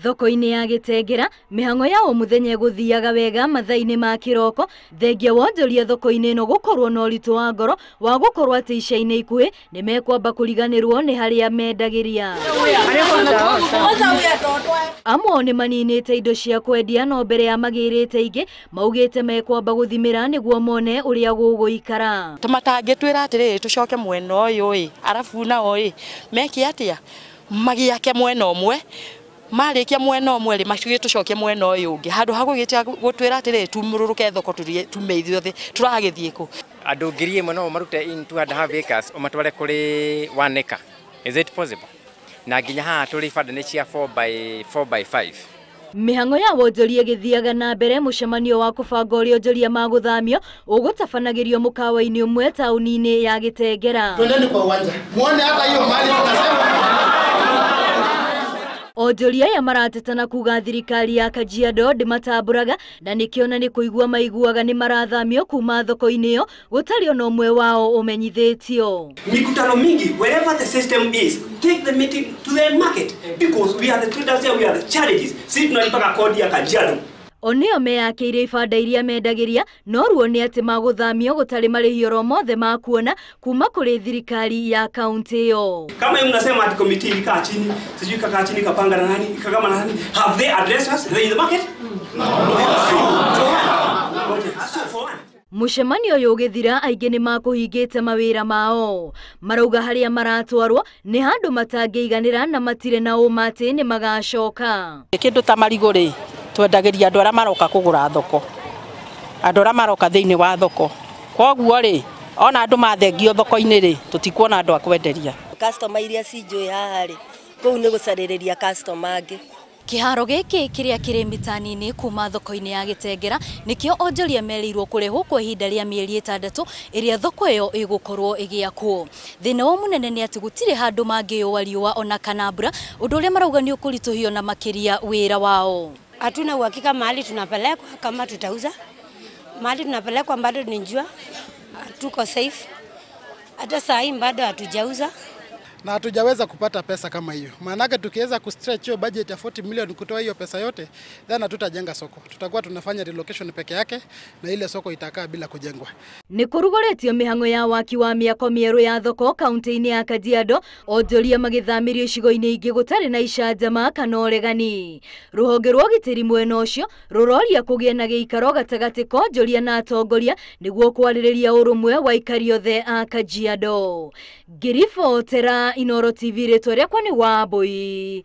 Thoko-inĩ ya Gĩtengera mĩhang'o ya o mũthenya ĩgũthiaga wega mathaa-inĩ ma kĩroko, thengia wonjoria thoko-inĩ ĩno gũkorwo na ũritũ wa ngoro wa gũkorwo atĩ ica-inĩ ikuhĩ nĩ mekwamba kũriganĩrwo nĩ harĩa mendagĩria. Amwe nĩ maninĩte indo cia kwendia no mbere ya magĩrĩte ingĩ maugĩte mekwamba gũthimĩra nĩguo mone ũrĩa gũgũikara. Tũmatangĩtwĩra atĩrĩrĩ tũcoke mwena ũyũ ĩ arabu nao ĩ meke atĩa magĩake mwena ũmwe marĩkia mwena ũmwe rĩ matige tũcoke mwena ũyũ ũngĩ handũ ha gũgĩtia gũtwĩra atĩrĩrĩ tumũrũrũke thoko tume ithuothe tũragĩthiĩ kũ. Andũ 1,000 no marute in 2.5 acres ũmatware kũrĩ 1 acre. Is it possible? Na nginya haha tũrĩ ibanda nĩ cia 4 by 4 by 5. Mĩhang'o ya wonjoria ĩgĩthiaga na mbere mũcemanio wa kũbanga ũrĩa onjoria magũthamio ũgũtabanagĩrio mũkawa-inĩ ũmwe taũni-inĩ ya Gĩtengera. Twendeni kwa uwanja muone hata hiyo mali tunasema. Onjoria aya maratetana kuga thirikari ya Kajiado ndĩmatambũraga na nĩkĩona nĩ kũigua maiguaga nĩ marathamio kuma thoko-inĩ ĩyo gũtarĩ ona ũmwe wao ũmenyithĩtio. Mikutano mingi wherever the system is, take the meeting to the market because we are the traders here, we are the challenges. Sisi tunalipaka kodi ya Kajiado. Onĩo meyakĩire ibanda iria mendagĩria no ruo nĩ atĩ magũthamio gũtarĩ marĩhi oro mothe ma kuona kuma kũrĩ thirikari ya kaunti ĩyo. Kama hiyo mnasema ati committee ilikaa chini, sijui ikakaa chini ikapanga na nani, ikagama na nani, have they addressed us in the market? No. So for one. Mũcemanio ũyũ ũgĩthira aingĩ nĩ makũhingĩte mawĩra mao. Marauga harĩa maratwarwo nĩ handũ matangĩiganĩra na matirĩ na ũma atĩ nĩ magacoka. Kĩndũ ta marigũ rĩ twendagĩria andũ arĩa maroka kũgũra thoko, andũ arĩa maroka thĩinĩ wa thoko. Kwoguo rĩ ona andũ mathengio thoko-inĩ rĩ tũtikuona andũ a kwenderia. Customer iria cinjũĩ haha rĩ kũu nĩ gũcarĩrĩria customer angĩ. Kĩharo gĩkĩ kĩrĩa kĩrĩ mĩtani-inĩ kuma thoko-inĩ ya Gĩtengera nĩkĩo onjoria merĩirwo kũrĩhwo kwa ihinda rĩa mĩeri 6 ĩrĩa thoko ĩyo ĩgũkorwo ĩgĩakwo. Thĩna wao mũnene nĩ atĩ gũtirĩ handũ mangĩyũa riũa ona kana mbura, ũndũ ũrĩa marauga nĩ ũkũritũhio na makĩria wĩra wao. Hatuna uhakika mahali tunapelekwa kama tutauza. Mahali tunapelekwa bado ni jua, hatuko safe. Hata saa hii bado hatujauza. Na hatujaweza kupata pesa kama hiyo. Maanake tukiweza kustretch hiyo budget ya 40 million kutoa hiyo pesa yote, then hatutajenga soko. Tutakuwa tunafanya relocation peke yake na ile soko itakaa bila kujengwa. Nĩ kũrugũrĩtio mĩhang'o ya waki wa mĩako mĩerũ ya thoko kaunti-inĩ ya Kajiado, onjoria magĩthamĩrio icigo-inĩ ingĩ gũtarĩ na icanjama kana ũregani. Rũhonge rwa ũgitĩri mwena ũcio rũroria kũgĩe na gĩikaro gatagatĩ ka onjoria na atongoria nĩguo kwarĩrĩria ũrũmwe wa aikari othe a Kajiado. Ngĩribotera Inooro TV rĩtwa rĩakwa nĩ Wambui.